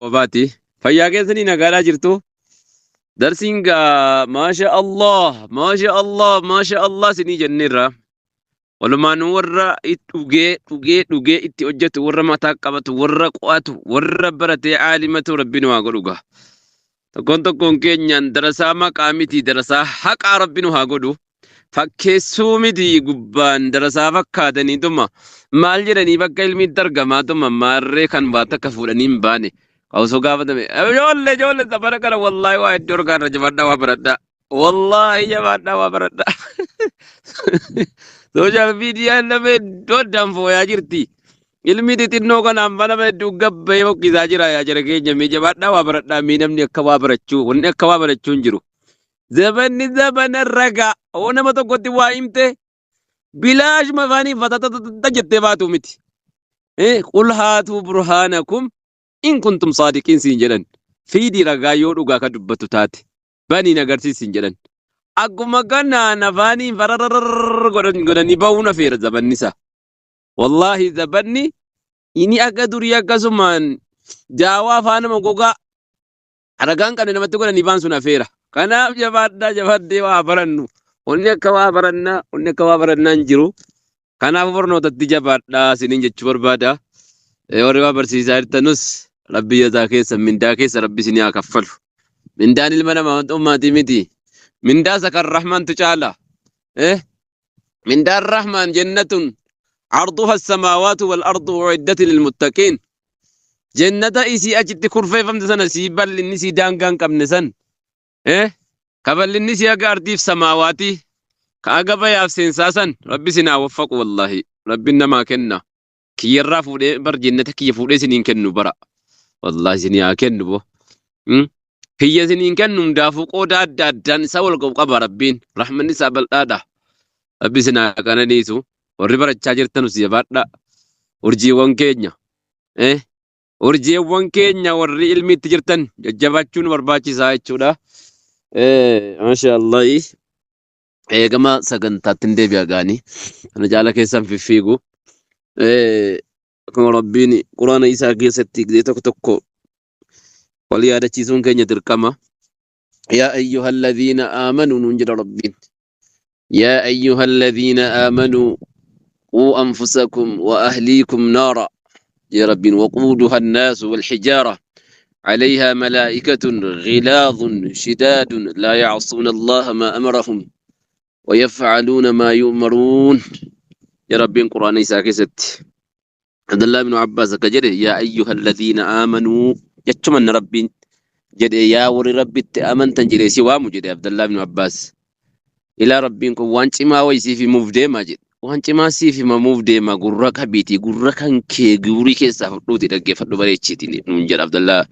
Qofaati. Fayyaa keessanii nagaadhaa jirtu. Darsiin gaa maasha Allah maasha Allah maasha Allah sinii jenneerra. Walumaanuu warra dhugee dhugee dhugee itti hojjetu warra mataa qabatu warra qo'atu warra baratee aalimatu rabbi nu haa godhu gaa. Tokkoon tokkoon keenyaan darasaa maqaa miti darasaa haqaa rabbi nu haa godhu. Fakkeessuu miti gubbaan darasaa fakkaataniituma maal jedhanii bakka ilmiitti argamaatuma maarree kan waa takka fuudhanii hin baane. Osoo gaafatame ijoollee ijoollee safara kana wallaahi waa iddoo argaa jabaadhaa waa baradhaa. Wallaahi jabaadhaa waa baradhaa. Sooshaal miidiyaan nama hedduu addaan fooyaa jirti. Ilmi xixinnoo kanaan nama hedduu gabbayee fokkisaa jira yaa jara keenya mee jabaadhaa waa baradhaa mee namni akka waa barachuu wanni akka waa barachuu hin jiru. Zabanni zabana ragaa hoo nama tokkotti waa himte bilaashuma afaanii fatatatata jettee baatu miti. Qul haatuu burhaanakum in kuntum saadiqiin siin jedhan. Fiidii ragaa yoo dhugaa ka dubbattu taate baniin agarsiisi siin jedhan. Akkuma kanaan afaaniin fararararr godhan godhanii bahuun hafeera zabanni isaa. Wallaahi zabanni inni akka durii akkasumaan daawaa afaanuma gogaa ragaan qabne namatti godhanii baan sun hafeera. Kanaaf jabaadhaa jabaadhee waa barannu. Wanni akka waa barannaa wanni akka waa barannaa hin jiru. Kanaaf barnootatti jabaadhaa isiniin jechuu barbaada. Warri waa barsiisaa jirtanus rabbi jazaa keessa mindaa keessa rabbi isinii haa kaffalu. Mindaan ilma namaa ummaatii miti. Mindaa isa kan rahmantu caala. Mindaan rahmaan jennatun arduha samaawaatu wal ardu uiddat lilmuttaqiin. Jennata isii achitti kurfeeffamte sana sii bal'inni sii daangaa hin qabne san. Ka bal'inni sii haga ardiif samaawaatii ka haga bayaaf seensaa san rabbi isin haa waffaqu wallaahi rabbiin namaa kenna. Kiyyarraa fuudhee bar jennata kiyya fuudhee isiniin kennu bara. Wallaahi isinii haa kennu bo. Kiyya isiniin kennu hundaafuu qooda adda addaan isaa wal qabu qaba rabbiin. Rahmanni isaa bal'aadha. Rabbi isin haa qananiisu. Warri barachaa jirtanus jabaadhaa. Urjiiwwan keenya. Urjiiwwan keenya warri ilmiitti jirtan jajjabaachuun barbaachisaa jechuudha. Masha Allah. Gama sagantaatti hin deebi'a gaanii. Kana jaala keessan fiffiigu. Akkuma Rabbiin quraana isaa keessatti gizee tokko tokko wal yaadachiisuun keenya dirqama. Yaa ayyuhalladhiina aamanuu nuun jedha Rabbiin. Yaa ayyuhalladhiina aamanuu quu anfusakum wa ahliikum naara. Jee Rabbiin waquuduha annaasu walhijaara. عليها ملائكة غلاظ شداد لا يعصون الله ما أمرهم ويفعلون ما يؤمرون يا ربي قرآن إساء كست عبد الله بن عباس كجده يا أيها الذين آمنوا يتمنى ربي جده يا وري ربي أمنت جريسي وامو جده عبد الله بن عباس Ilaa Rabbiin kun waan cimaa wayii siif himuuf deema jedhe. Waan cimaa siif himamuuf deema gurra qabiitii gurra kan kee guurii keessaa fudhuuti dhaggeeffadhu bareechiitiin nuun jedha Abdallaa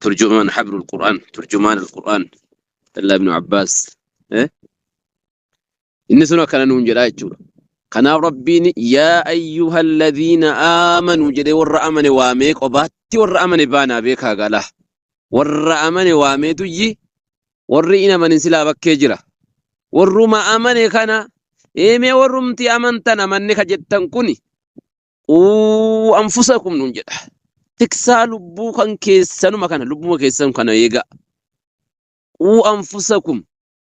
turjumaan habrul Qur'aan turjumaan al-Qur'aan Abdallaa ibn Abbaas. Inni sun akkana nuun jedha jechuudha. Kanaaf Rabbiin yaa ayyuhalladhiina aamanuu jedhee warra amane waamee qobaatti warra amane baanaa beekaa galaa. Warra amane waameetuyyi Warri hin amanin silaa bakkee jira. Warruma amane kana eemee warrumti amantan amanne ka jettan kuni quu anfusakum nuun jedha. Tiksaa lubbuu kan keessanuma kana lubbuma keessan kana eegaa. Quu anfusakum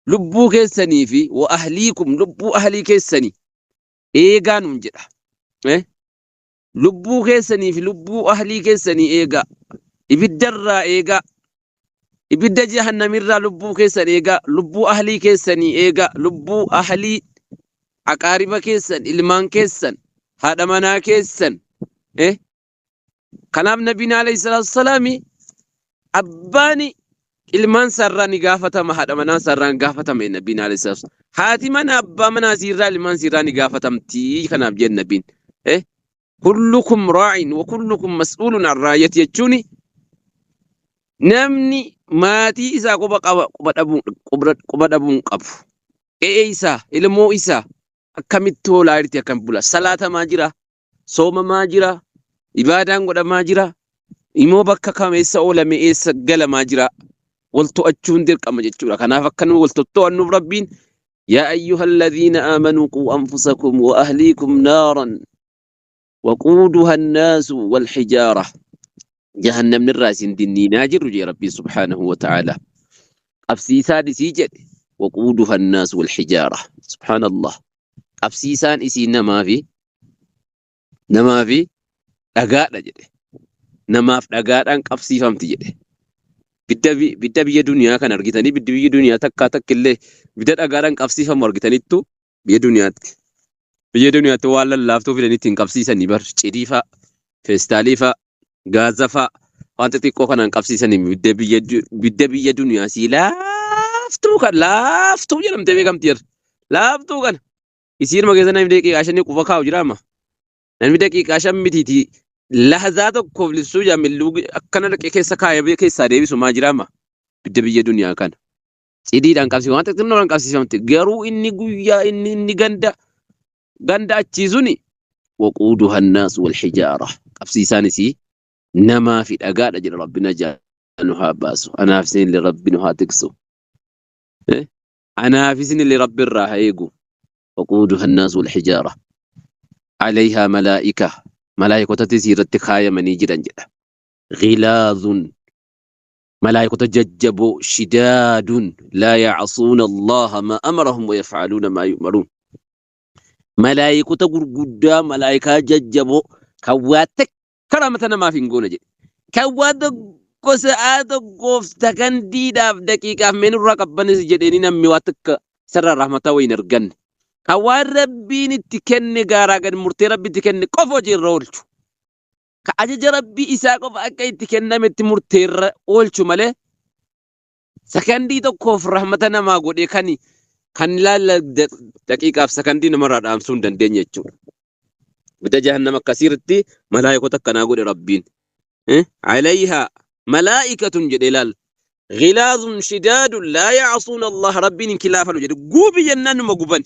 lubbuu keessanii fi wa ahliikum lubbuu ahlii keessanii eegaa nuun jedha. Lubbuu keessanii fi lubbuu ahlii keessanii eegaa. Ibiddarraa eegaa. Ibidda jahannamirraa lubbuu keessan eegaa. Lubbuu ahlii keessanii eegaa. Lubbuu ahlii aqaariba keessan, ilmaan keessan, haadha manaa keessan. Kanaaf Nabiin alayhi salaatu salaami abbaan ilmaan isaarraa ni gaafatama, haadha manaa isaarraa ni gaafatama Nabiin alayhi salaatu. Haati mana abbaa manaa isiirraa ilmaan isiirraa ni gaafatamti kanaaf jedhe Nabiin. Kullukum raa'in wa kullukum mas'uulun an raayyati jechuun namni maatii isaa quba qaba quba dhabuun quba dhabuun qabu. Qe'ee isaa ilmoo isaa akkamitti hoolaa jirti akkam bula salaatamaa jira soomamaa jira ibaadaan godhamaa jira immoo bakka kam eessa oolame eessa galamaa jira wal to'achuun dirqama jechuudha. Kanaaf akka nu wal to'annuuf Rabbiin yaa ayyuhalladhiina aamanuu quu anfusakum wa ahliikum naaran waquuduha annaasu wal hijaara. Jahannamni irraa isin dinniinaa jirru jee Rabbiin subhaanahu wa ta'aalaa. Qabsiisaan isii jedhe waquuduha annaas wal hijaara. Subhaanallah. Qabsiisaan isii namaa fi dhagaadha jedhe. Namaaf dhagaadhaan qabsiifamti jedhe. Bidda biyya duniyaa kan argitanii, biddi biyya duniyaa takkaa takkillee bidda dhagaadhaan qabsiifamu argitanittu biyya duniyaatti. Biyya duniyaatti waan lallaaftuu fidanii ittiin qabsiisanii bar, cidii fa'a, feestaalii fa'a, gaaza fa'a, waan xixiqqoo kanaan qabsiisanii. Bidda biyya duniyaa sii laaftuu kan laaftuu jedhamtee beekamti jira. Laaftuu kana. Isiinuma keessa namni daqiiqaa 5 quba kaa'u jiraama. Namni daqiiqaa 5 mitiiti, lahazaa tokkoof libsuu jaamilluu akkana dhaqee keessa kaayee keessaa deebisu maa jiraama. Bidda biyya duniyaa kana. Cidiidhaan qabsiifamte, waan xixinnoodhaan qabsiifamte, garuu inni guyyaa inni ganda achii suni waquuduha annaas wal hijaara, qabsiisaan isii namaa fi dhagaadha jedha. Rabbi najaa nu haa baasu, anaaf isinillee Rabbi nu haa tiksu, anaaf isinillee Rabbi irraa haa eegu. Waquuduha annaas wal hijaara, alayhaa malaa'ika, malaa'ikotatti isii irratti kaayamanii jiran jedha. Ghilaadhun, malaa'ikota jajjaboo, shidaadun, laa yacsuuna Allaha maa amarahum wa yafcaluuna maa yu'maruun. Malaa'ikota gurguddaa, malaa'ikaa jajjaboo kan waa takka rahmata namaaf hin goone jedhe, kan waa tokko sa'aa tokkoof, sakandiidhaaf, daqiiqaaf mee nurraa qabbanis jedheeni namni waa takka isarraa rahmata wayin arganne, kan waan Rabbiin itti kenne gaaraa gad murtee Rabbi itti kenne qofa hojiirra oolchu, ka ajaja Rabbii isaa qofa akka itti kennametti murteerra oolchu malee sakandii tokkoof rahmata namaa godhee kan laalla daqiiqaaf sakandii namarraa dhaamsuu hin dandeenye jechuudha. Bidda jahannama akkasiirratti malaayikota akkanaa godhe Rabbiin. Alayhaa malaa'ikatun jedhee laal. Ghilaadhun shidaadun laa yacsuuna Allah, Rabbiin hin kilaafanu jedhe. Gubi jennaan numa guban.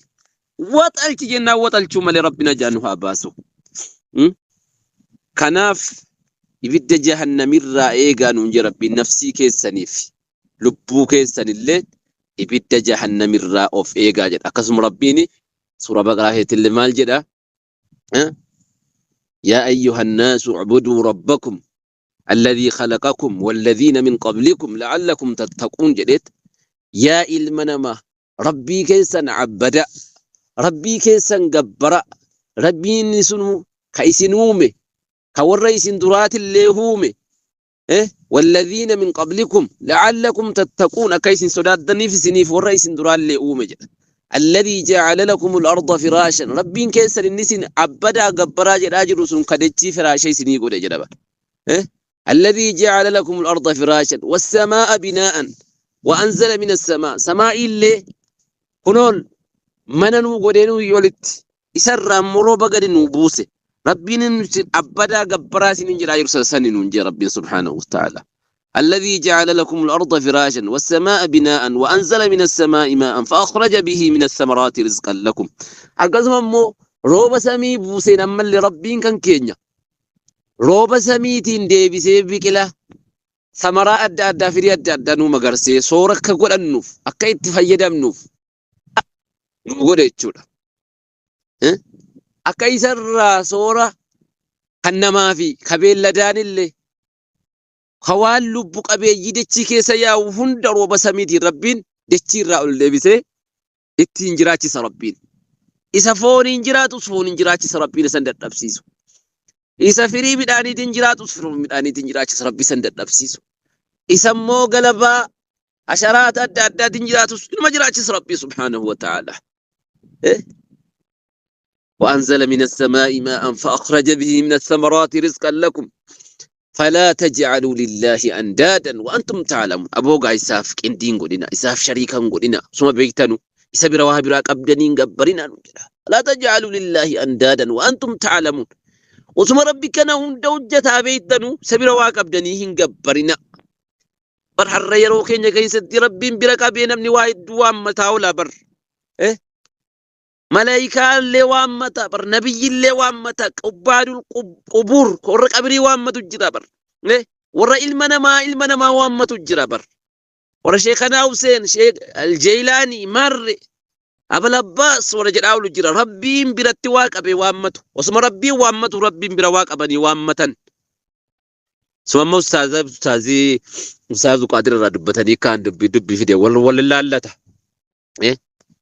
Waxalchi jennaan waxalchuu malee. Rabbi najaa nu haa baasu. Kanaaf ibidda jahannamirraa eegaa nuun jedhe Rabbiin. Nafsii keessaniif lubbuu keessanillee ibidda jahannamirraa of eegaa jedha. Akkasuma Rabbiin suura Baqaraa keessatti maal jedha? يا أيها الناس اعبدوا ربكم الذي خلقكم والذين من قبلكم لعلكم تتقون jedheet. Yaa ilma namaa, Rabbii keessan abbada, Rabbii keessan gabbara, Rabbiin sun ka isin uume, ka warra isin duraatillee uume, والذين من قبلكم لعلكم تتقون, akka isin sodaattaniif isiniif warra isin duraallee uume jedha. الذي جعل لكم الأرض فراشا, Rabbiin keessan inni isin abbadaa gabbaraa jedhaa jiru sun kadechii firaasha isinii godhe jedha. الذي جعل لكم الأرض فراشا والسماء بناء وأنزل من السماء, سماء illee kunoon mana nuu godhee nuu olitti isarraa immoo rooba gadi nuu buuse. Rabbiin inni abbadaa gabbaraa isiniin jedhaa jiru sani nuun jee Rabbiin سبحانه وتعالى. الذي جعل لكم الأرض فراشا والسماء بناء وأنزل من السماء ماء فأخرج به من الثمرات رزقا لكم. Akkasuma immoo rooba samii buuseen ammallee Rabbiin kan keenya rooba samiitiin deebisee biqila samaraa adda addaa, firii adda addaa nu magarsee soora akka godhannuuf, akka itti fayyadamnuuf nu godhe jechuudha. Akka isarraa soora kan namaa fi ka beelladaanillee, ka waan lubbu qabeeyyii dachii keessa yaa'u hunda rooba samiitiin Rabbiin dachii irraa ol deebisee ittiin jiraachisa Rabbiin. Isa fooniin jiraatus fooniin jiraachisa Rabbiin isan dadhabsiisu. Isa firii midhaaniitiin jiraatus firii midhaaniitiin jiraachisa Rabbi isan dadhabsiisu. Isa immoo galabaa hasharaata adda addaatiin jiraatus inuma jiraachisa Rabbii سبحانه وتعالى. وأنزل من السماء ماء فأخرج به من الثمرات رزقا لكم فلا تجعلوا لله أندادا وأنتم تعلمون. Aboogaa isaaf qindiin godhina, isaaf shariikan godhina, suma beektanu isa bira waa biraa qabdaniin gabbarinaa nu jedha. لا تجعلوا لله أندادا وأنتم تعلمون. Osuma Rabbi kana hunda hojjetaa beektanu isa bira waa qabdanii hin gabbarina. Bar har'a yeroo keenya keessatti Rabbiin bira qabee namni waa hedduu waammataa oola bar. Malaayikaallee waammata bar, nabiyyillee waammata, qubbaadul qubuur, warra qabrii waammatu jira bar. Warra ilma namaa waammatu jira bar. Warra Sheekanaa Huseen, Sheek Aljeylaanii, Marre, Abal Abbaas warra jedhaa oolu jira. Rabbiin biratti waa qabee waammatu. Osuma Rabbiin waammatu Rabbiin bira waa qabanii waammatan. Sumamma ustaaza ustaazii ustaazu Qaadir irraa dubbatanii kaan dubbii dubbii fide wal wal laallata. Eh?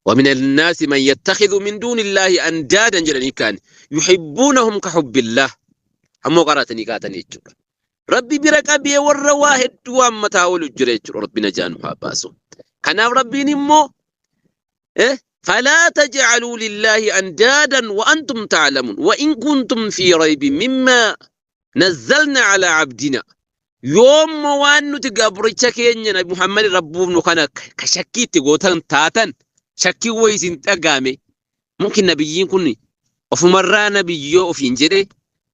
ومن الناس من يتخذ من دون الله أندادا jedhanii kaan يحبونهم كحب الله ammoo qaraatanii kaatanii jechuudha. Rabbi bira qabee warra waa hedduu waammataa oolu jira jechuudha. Rabbi najaa nu haa baasu. Kanaaf Rabbiin immoo فلا تجعلوا لله أندادا وأنتم تعلمون وإن كنتم في ريب مما نزلنا على عبدنا yoomma waan nuti gabricha keenya Nabi Muhammad rabbuufnu kana ka shakkiitti gootan taatan shakkii wayii isin dhagaame mumkin nabiyyiin kun ofumarraa nabiyyoo ofiin jedhe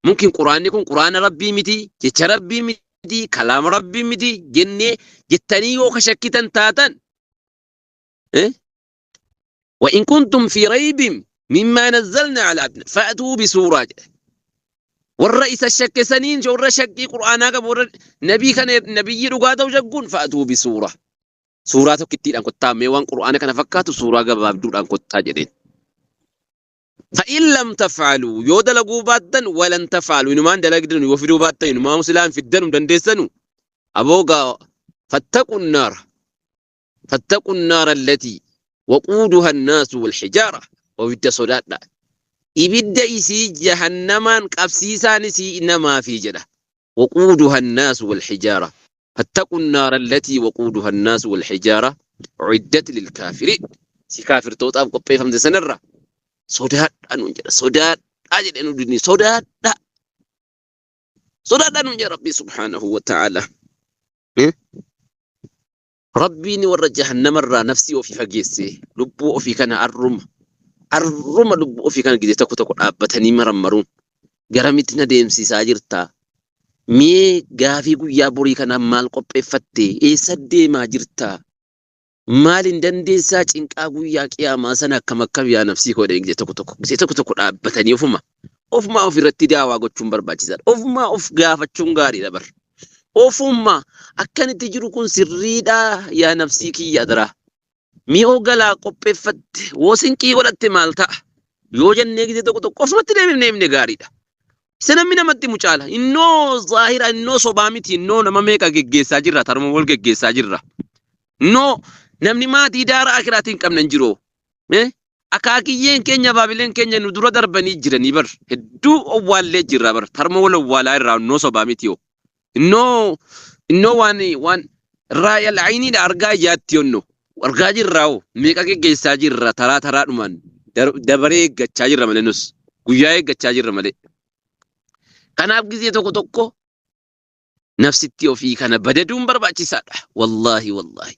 mumkin quraanni kun quraana rabbii miti jecha rabbii miti kalaama rabbii miti jennee jettanii yoo ka shakkitan taatan وإن كنتم في ريب مما نزلنا على عبدنا فأتوا بسورة jedhe. Warra isa shakke saniin warra shakkii qur'aanaa qabu warra nabii kana nabiyyii dhugaa ta'u shakkuun فأتوا بسورة suuraa tokkittiidhaan kottaa mee waan qur'aana kana fakkaatu suuraa gabaabduudhaan kottaa jedheen. فإن لم تفعلوا yoo dalaguu baattan ولن تفعلوا inumaan dalagdan yoo fiduu baattan inumaan silaan fiddanu dandeessanu aboogaa فاتقوا النار فاتقوا النار التي وقودها الناس والحجارة ibidda sodaadha. Ibidda isii jahannamaan qabsiisaan isii namaa fi jedha. وقودها الناس والحجارة فاتقوا النار التي وقودها الناس والحجارة أعدت للكافرين si kaafirtootaaf qopheeffamte sanarra sodaadhaa nuun jedha. Sodaadhaa jedhe nu dinni sodaadhaa sodaadhaa nuun jedha Rabbii سبحانه وتعالى. Rabbiin warra jahannamarraa nafsii ofii fageesse lubbuu ofii kana arruma arruma lubbuu ofii kana gizee tokko tokko dhaabbatanii marammaruun garamitti na deemsisaa jirtaa? Mee gaafii guyyaa borii kana maal qopheeffatte? Eessa deemaa jirtaa? Maal hin dandeessaa cinqaa guyyaa qiyaamaa sana akkam akkam yaa nafsii koo gizee tokko tokko gizee tokko tokko dhaabbatanii ofuma ofumaa ofirratti daawaa gochuun barbaachisaadha. Ofumaa of gaafachuun gaariidha bar. Ofuma akkanitti jiru kun sirriidhaa yaa nafsii kiyya dara. Mi'oo galaa qopheeffatte woo sinqii godhatte maal ta'a? Yoo jennee gizee tokko tokko ofumatti deemnee himne gaariidha. Isa namni namatti mucaala. Innoo zaahira innoo sobaa miti innoo nama meeqa geggeessaa jirra tarma wal geggeessaa jirra. Innoo namni maatii daara akiraatii hin qabne hin jiru. Akaakiyyeen keenya baabileen keenya nu dura darbanii jiranii bar hedduu owwaallee jirra bar tarma wal owwaalaa irraa innoo sobaa miti yoo. Innoo innoo waan waan raayal ayiniidha argaa ijaatti yonno argaa jirraa hoo meeqa geggeessaa jirra taraa taraadhumaan dabaree eeggachaa jirra malee nus guyyaa eeggachaa jirra malee. Kanaaf gizee tokko tokko nafsitti ofii kana badaduun barbaachisaadha. Wallaahi wallaahi.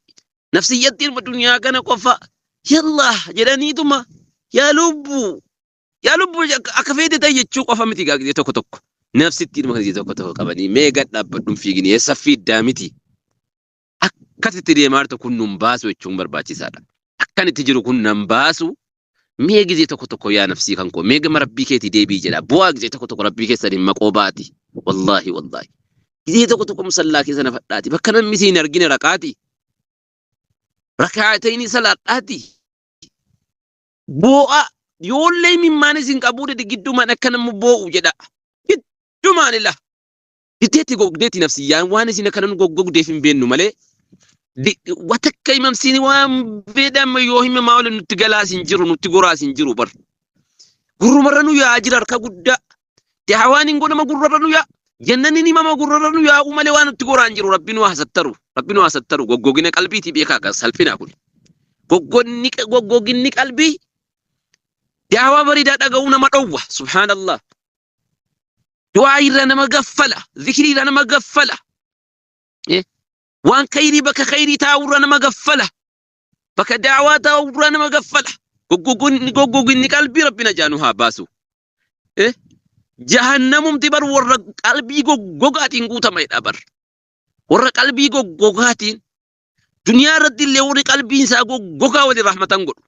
Nafsiyyattiin duniyaa kana qofa yallaa jedhaniituma yaa lubbuu yaa lubbuu akka feete ta'e jechuu qofa miti gaa gizee tokko tokko. Nafsittiin gizee tokko tokko qabanii mee gad dhaabbadhuun fiigini eessa fiiddaa miti. Akkasitti deemaa jirtu kun nun baasu jechuun barbaachisaadha. Akkan itti jiru kun nan baasu mee gizee tokko tokko yaa nafsii kan koo mee gama rabbii keetii deebii jedha. Bu'aa gizee tokko tokko rabbii keessaniin maqoo baati. Wallaahi wallaahi. Gizee tokko tokko musallaa keessa nafadhaati. Bakka namni siin argine raqaati. Rakaatayni salaadhaati. Boo'a yoollee mimmaan isin qabuu dide giddumaan akka namni boo'u jedha. Giddumaan ila. Diddeetti gogdeetti nafsiyyaan waan isin akka namni goggogdeef hin beennu malee. Watakka himamsiin waan beedama yoo himamaa oole nutti galaas hin jiru nutti goraas hin jiru bar. Gurrumarra nu yaa'aa jira harka guddaa. Daawaan hin godhama gurrarra nu yaa'a. Jannanni ni himama gurrarra nu yaa'u malee waan nutti goraan jiru rabbi nu hasattaru. Rabbi nu hasattaru goggogina qalbiitii beekaa kan salphina kun. Goggonni goggoginni qalbii daawaa bareedaa dhaga'uu nama dhowwa. Subhaanallah. Du'aa irra nama gaffala. Zikrii irra nama gaffala. Waan khayrii bakka khayrii taa'urra nama gaffala. Bakka daawaa taa'urra nama gaffala. Goggoginni goggoginni qalbii rabbi najaa nu haa baasu. Jahannamumti bar warra qalbii goggogaatiin guutamedha bar. Warra qalbii goggogaatiin duniyaa irratti illee warri qalbiin isaa goggogaa waliin rahmatan godhu.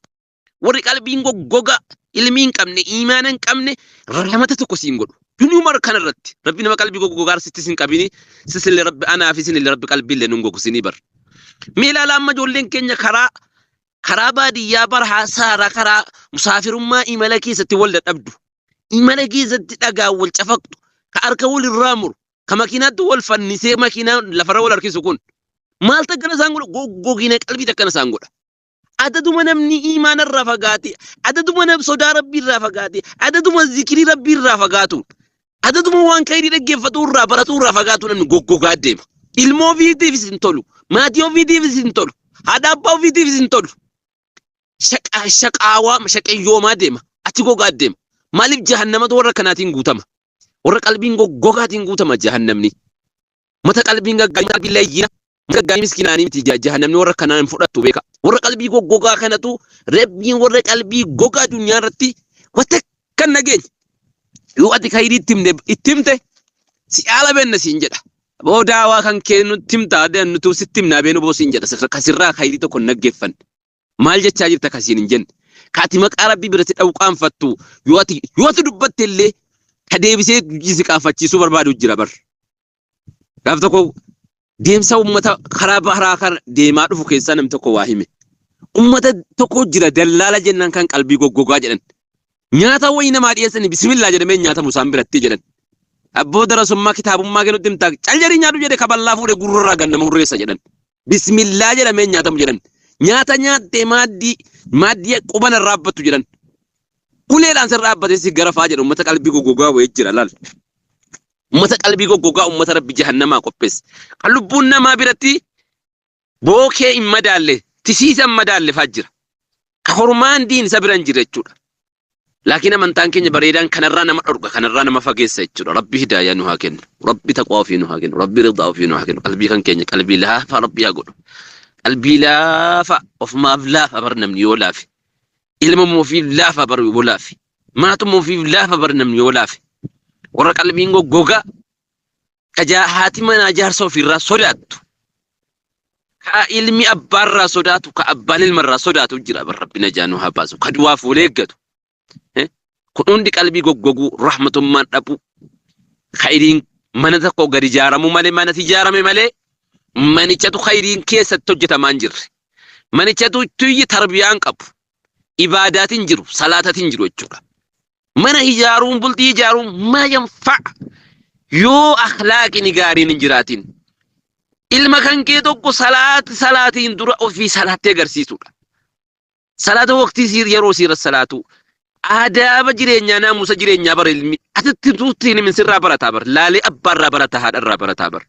Warri qalbiin goggogaa ilmii hin qabne iimaana hin qabne rahmata tokko siin godhu. Duniyuma kana irratti rabbi nama qalbii goggogaa sitti sin qabini sisillee rabbi anaa fi isinillee rabbi qalbii illee nun gogsinii bar. Mee ilaala amma ijoolleen keenya karaa karaa baadiyyaa barahaa saaraa karaa musaafirummaa imala keessatti wal dadhabdu. Imala keessatti dhagaa wal cafaqtu ka harka wal irraa muru Ka makiinaatti wal fannisee makiinaa lafarra wal harkisu kun maaltu akkana isaan godha? Goggogina qalbiitu akkana isaan godha. Adaduma namni iimaana irraa fagaate, adaduma nam sodaa Rabbii irraa fagaate, adaduma zikrii Rabbii irraa fagaatuun, adaduma waan khayrii dhaggeeffatuu irraa baratuu irraa fagaatu namni goggogaa deema. Ilmoo ofiitiifis hin tolu, maatii ofiitiifis hin tolu, haadha abbaa ofiitiifis hin tolu. Shaqaawaa shaqeyyoomaa deema, achi gogaa deema. Maaliif jahannamatu warra kanaatiin guutama? Warra qalbiin goggogaatiin guutama jahannamni. Mata qalbiin gaggaarii qalbii layyina gaggaarii miskinaanii miti jahannamni warra kanaan hin fudhattu beeka. Warra qalbii goggogaa kanatu Rabbiin warra qalbii gogaa addunyaa irratti wata kan nageenye. Yoo ati khayrii itti himne itti himte si haala beenna siin jedha. Boo daawaa kan kee nutti himta nutu sitti himnaa beenu boo siin jedha. Kasirraa khayrii tokko hin dhaggeeffanne. Maal jechaa jirta ka siin hin jenne. Ka ati maqaa Rabbii biratti dha'u qaanfattu yoo ati dubbatte illee ka deebisee si qaanfachiisuu barbaadu jira bar. Gaaf tokko deemsa uummata karaa baharaa kan deemaa dhufu keessaa namni tokko waa hime. Uummata tokko jira dallaala jennaan kan qalbii goggogaa jedhan. Nyaata wayii namaa dhiyeessanii bismillaa jedhamee nyaatamu isaan biratti jedhan. Abboo darasummaa kitaabummaa kennutti himtaa cal jedhii nyaadhu jedhe kaballaa fuudhee gurrarraa gad nama hurreessa jedhan. Bismillaa jedhamee nyaatamu jedhan. Nyaata nyaattee maaddii maaddii quban irraa dhaabbattu jedhan. Uleedhaan sirra dhaabbatee si garafaa jedha uummata qalbii goggogaa wayii jira laal. Uummata qalbii goggogaa uummata Rabbi jahannamaa qopheesse. Kan lubbuun namaa biratti bookee hin madaalle tisiisa hin madaalle faa jira. Ka hormaan diin isa bira hin jirre jechuudha. Laakiin amantaan keenya bareedaan kanarraa nama dhorga kanarraa nama fageessa jechuudha. Rabbi hidaayaa nu haa kennu. Rabbi taqwaa ofii nu haa kennu. Rabbi ridaa ofii nu haa kennu. Qalbii kan keenya qalbii laafaa Rabbi haa godhu. Qalbii laafa ofumaaf laafa bar namni yoo laafe. Ilma ofiif laafa bar yoo laafe. Maatuma ofiif laafa bar namni yoo laafe. Warra qalbiin goggogaa ka haati manaa jaarsa ofiirraa sodaattu. Ka ilmi abbaarraa sodaatu, ka abbaan ilmarraa sodaatu jira bar Rabbi najaa nu haa baasu. Ka du'aaf wal eeggatu. Kun hundi qalbii goggoguu, rahmatummaan dhabuu, khayriin mana tokko gad ijaaramuu malee manatti ijaarame malee manichatu khayriin keessatti hojjetamaa hin jirre. Manichatu tuyyi tarbiyaan qabu. Ibaadaatiin jiru, salaatatiin jiru jechuudha. Mana ijaaruun, bultii ijaaruun maa yanfa'a yoo akhlaaqni gaariin hin jiraatin. Ilma kan kee tokko salaati salaatiin dura ofii salaattee agarsiisuudha. Salaata waqtii sii yeroo siirra salaatu. Aadaaba jireenyaa naamusa jireenyaa bara ilmi asitti tuutti himin sirraa barataa bar laalee abbaarraa barataa haadharraa barataa bar.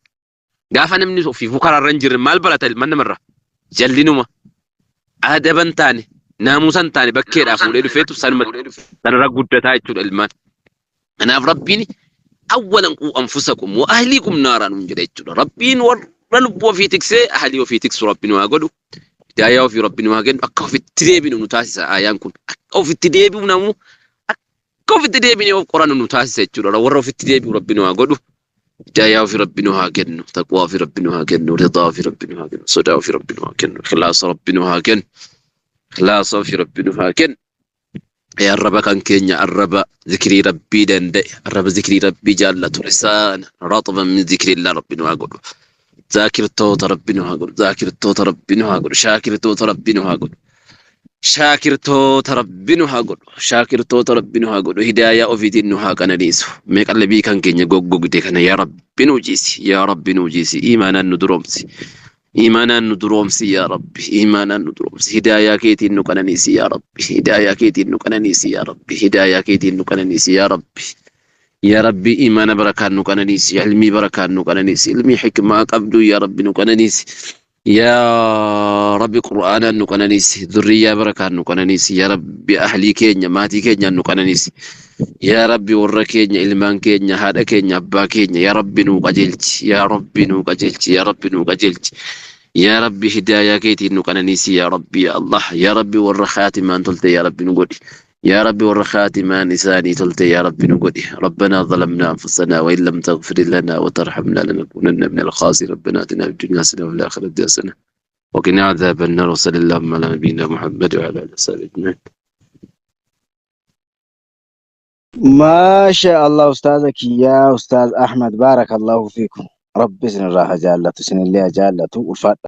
Gaafa namni ofiifuu karaarra hin jirre maal barata ilmaan namarraa? Jallinuma. Aadaba hin taane naamusa hin taane bakkeedhaa fuudhee dhufeetu sanuma sanarra guddataa jechuudha ilmaan. Kanaaf Rabbiin awwalan quu anfusakum wa ahliikum naaraa nuun jedha jechuudha. Rabbiin warra lubbuu ofii tiksee ahlii ofii tiksu Rabbi nu haa godhu. Hidaayaa ofii Rabbi nu haa kennu. Akka ofitti deebinu nu taasisa aayaan kun. Akka ofitti deebi'u namu akka ofitti deebinee of qorannu nu taasisa jechuudha. Warra ofitti deebi'u Rabbi nu haa godhu. Hidaayaa ofii Rabbi nu haa kennu. Taqwaa ofii Rabbi nu haa kennu. Ridaa ofii Rabbi nu haa kennu. Sodaa ofii Rabbi nu haa kennu. Ikhlaasa Rabbi nu haa kennu. Ikhlaasa ofii Rabbi nu haa kennu. Arraba kan keenya arraba zikrii Rabbii danda'e, arraba zikrii Rabbii jaallatu, lisaana raxban min zikrillah Rabbi nu haa godhu. Zaakirtoota Rabbi nu haa godhu, zaakirtoota Rabbi nu haa godhu, shaakirtoota Rabbi nu haa godhu. Shaakirtoota Rabbi nu haa godhu, shaakirtoota Rabbi nu haa godhu, hidaayaa ofiitiin nu haa qananiisu. Mee qalbii kan keenya goggogde kana yaa Rabbi nu jiisi, yaa Rabbi nu jiisi, imaanaan nu duroomsi. Iimaanaan nu duroomsi yaa Rabbi. Iimaanaan nu duroomsi. Hidaayaa keetiin nu qananiisi yaa Rabbi. Hidaayaa keetiin nu qananiisi yaa Rabbi. Hidaayaa keetiin nu qananiisi yaa Rabbi. Yaa Rabbi iimaana barakaan nu qananiisi. Ilmii barakaan nu qananiisi. Ilmii hikmaa qabdu yaa Rabbi nu qananiisi. Yaa Rabbi Qur'aanaan nu qananiisi. Zurriyyaa barakaan nu qananiisi. Yaa Rabbi ahlii keenya maatii keenyaan nu qananiisi. Yaa Rabbi warra keenya ilmaan keenya haadha keenya abbaa keenya yaa Rabbi nuu qajeelchi yaa Rabbi nuu qajeelchi yaa Rabbi nuu qajeelchi yaa Rabbi hidaayaa keetiin nu qananiisi yaa Rabbi yaa Allah yaa Rabbi warra khaatimaan tolte yaa Rabbi nu godhi yaa Rabbi warra khaatimaan isaanii tolte yaa Rabbi nu godhi. ربنا ظلمنا أنفسنا وإن لم تغفر لنا وترحمنا لنكونن من الخاسرين. ربنا آتنا في الدنيا حسنة وفي الآخرة حسنة وقنا عذاب النار. وصلى اللهم على نبينا محمد وعلى آله وصحبه أجمعين. Maasha Allah ustaaza kiyyaa, Ustaaz Ahmad, baarakallahu fiikum. Rabbi isinirraa haa jaallatu, isinillee haa jaallatu, ulfaadha.